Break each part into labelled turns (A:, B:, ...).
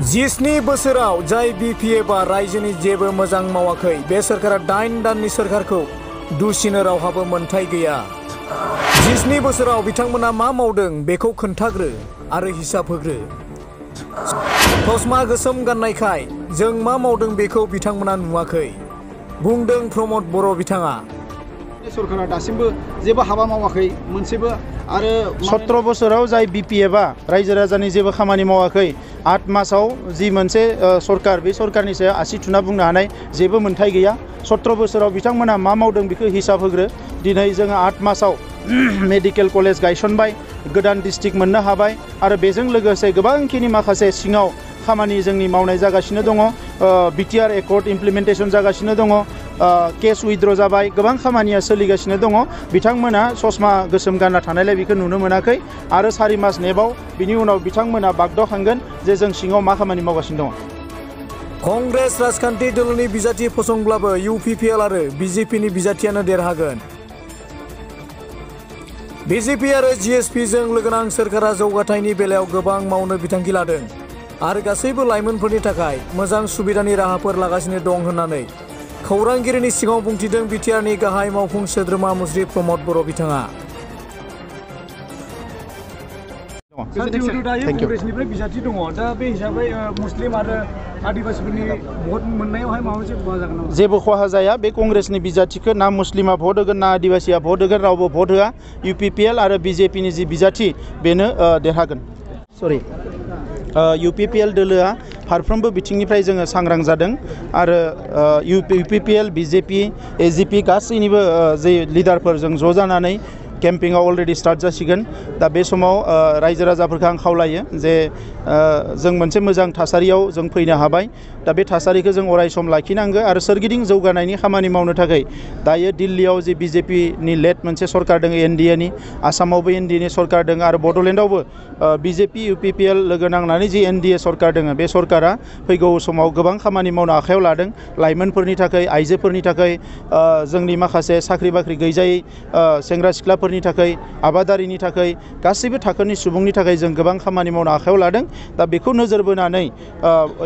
A: जिस्नि बोसोराव जाय बिपिएफआ रायजोनि जेबो मोजां मावाखै बे सोरखारा 8 दाननि सोरखारखौ दुसिनो रावहाबो मोन्थाय गैया। जिस्नि बोसोराव बिथांमोना मा मावदों बेखौ खोन्थाग्रो आरो हिसाब होग्रो। चस्मा गोसोम गाननायखाय जों मा मावदों बेखौ बिथांमोना नुवाखै बुंदों प्रमद बर' बिथाङा।
B: सरकारा दासिमबो जेबो हाबा मावाखै मोनसेबो आरो
C: 17 बोसोराव जाय बिपिएफआ रायजो राजानि जेबो खामानि मावाखै 8 मासाव जि मोनसे सरकार बे सरकारनि सायाव आसि थुना बुंनो हानाय जेबो मोन्थाय गैया। 17 बोसोराव बिथांमोना मा मावदों बेखौ हिसाब होग्रो। दिनै जोङो 8 मासाव मेडिकेल कलेज गायसनबाय, गोदान डिस्ट्रिक्ट मोननो हाबाय आरो बेजों लोगोसे गोबांखिनि माखासे सिङाव खामानि जोंनि मावनाय जागासिनो दङ। बिटिआर एकर्ड इमप्लिमेन्टेसन जागासिनो दङ। केस उइथड्र जाबाय, गोबां खामानिया सोलिगासिनो दङ। बिथांमोना चस्मा गोसोम गानना थानायलाय बेखौ नुनो मोनाखै आरो 4 मास नेबाव बिनि उनाव बिथांमोना बागदावखांगोन जे जों सिङाव मा खामानि मावगासिनो दङ।
A: कंग्रेस राजखान्थि दोलोनि बिजाथि फसंब्लाबो इउपिपिएल आरो बिजेपिनि बिजाथियानो देरहागोन। बिजेपि आरो जिएसपिजों लोगोनां सोरखारा जौगाथायनि बेलायाव गोबां मावनो बिथांखि लादों आरो गासैबो लाइमोनफोरनि थाखाय मोजां सुबिदानि राहाफोर लागासिनो दं होननानै खौरांगिरिनि सिगाङाव बुंथिदों बिटिआरनि गाहाय मावफुं सोद्रोमा मुस्रि प्रमद बर' बिथाङा।
D: कंग्रेसनिफ्राय बिजाथि दङ दा बे हिसाबै मुस्लिम आरो आदिबासिफोरनि भट मोननायावहाय माबा मोनसे खहा जागोन नामा?
C: जेबो खहा जाया। बे कंग्रेसनि बिजाथिखौ ना मुस्लिमा भट होगोन ना आदिबासिया भट होगोन, रावबो भट होआ। इउपिपिएल आरो बिजेपिनि जि बिजाथि बेनो देरहागोन। इउपिपिएल दोलोआ फारफ्रोमबो बिथिंनिफ्राय जोङो सांग्रां जादों आरो इउपिपिएल बिजेपि एजिपि गासैनिबो जे लिडारफोरजों ज' जानानै केम्पिंआव अलरेडि स्टार्ट जासिगोन। दा बे समाव रायजो राजाफोरखौ आं खावलायो जे जों मोनसे मोजां थासारियाव जों फैनो हाबाय। दा बे थासारिखौ जों अराय सम लाखिनांगौ आरो सोरगिदिं जौगानायनि खामानि मावनो थाखाय दायो दिल्लीयाव जे बिजेपिनि लेड मोनसे सरकार दङ एनडिएनि, आसामावबो एनडिएनि सरकार दङ आरो बड'लेण्डआवबो बिजेपि इउपिपिएल लोगो नांनानै जि एनडिए सरकार दङ बे सरकारा फैगौ समाव गोबां खामानि मावनो आखायाव लादों। लाइमोनफोरनि थाखाय, आइजोफोरनि थाखाय, जोंनि माखासे साख्रि बाख्रि गैजायै सेंग्रा सिख्लाफोरनि थाखाय, आबादारिनि थाखाय, गासैबो थाखोनि सुबुंनि थाखाय जों गोबां खामानि मावनो आखायाव लादों। दा बेखौ नोजोर बोनानै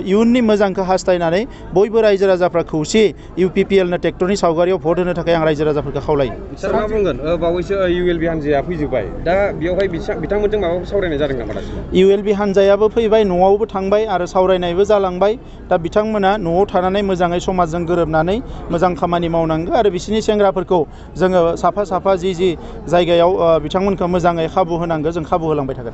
C: इयुननि मोजांखौ हास्थायनानै बयबो रायजो राजाफ्रा खौसेयै इउपिपिएलनो ट्रेक्टरनि सावगारियाव भट होनो थाखाय आं रायजो राजाफोरखौ खावलायो।
E: सार मा बुंगोन बावैसो इउएलबि हान्जाया फैजोब्बाय, दा बेवहाय बिथांमोनजों माबाफोर सावरायनाय जादों नामा दासिम?
C: इउएलबि हान्जायाबो फैबाय, न'आवबो थांबाय आरो सावरायनायबो जालांबाय। दा बिथांमोना न'आव थानानै मोजाङै समाजजों गोरोबनानै मोजां खामानि मावनांगौ आरो बिसोरनि सेंग्राफोरखौ जोङो साफा साफा जि जायगायाव बिथांमोनखौ मोजाङै खाबु होनांगौ जों खाबु होलांबाय थागोन।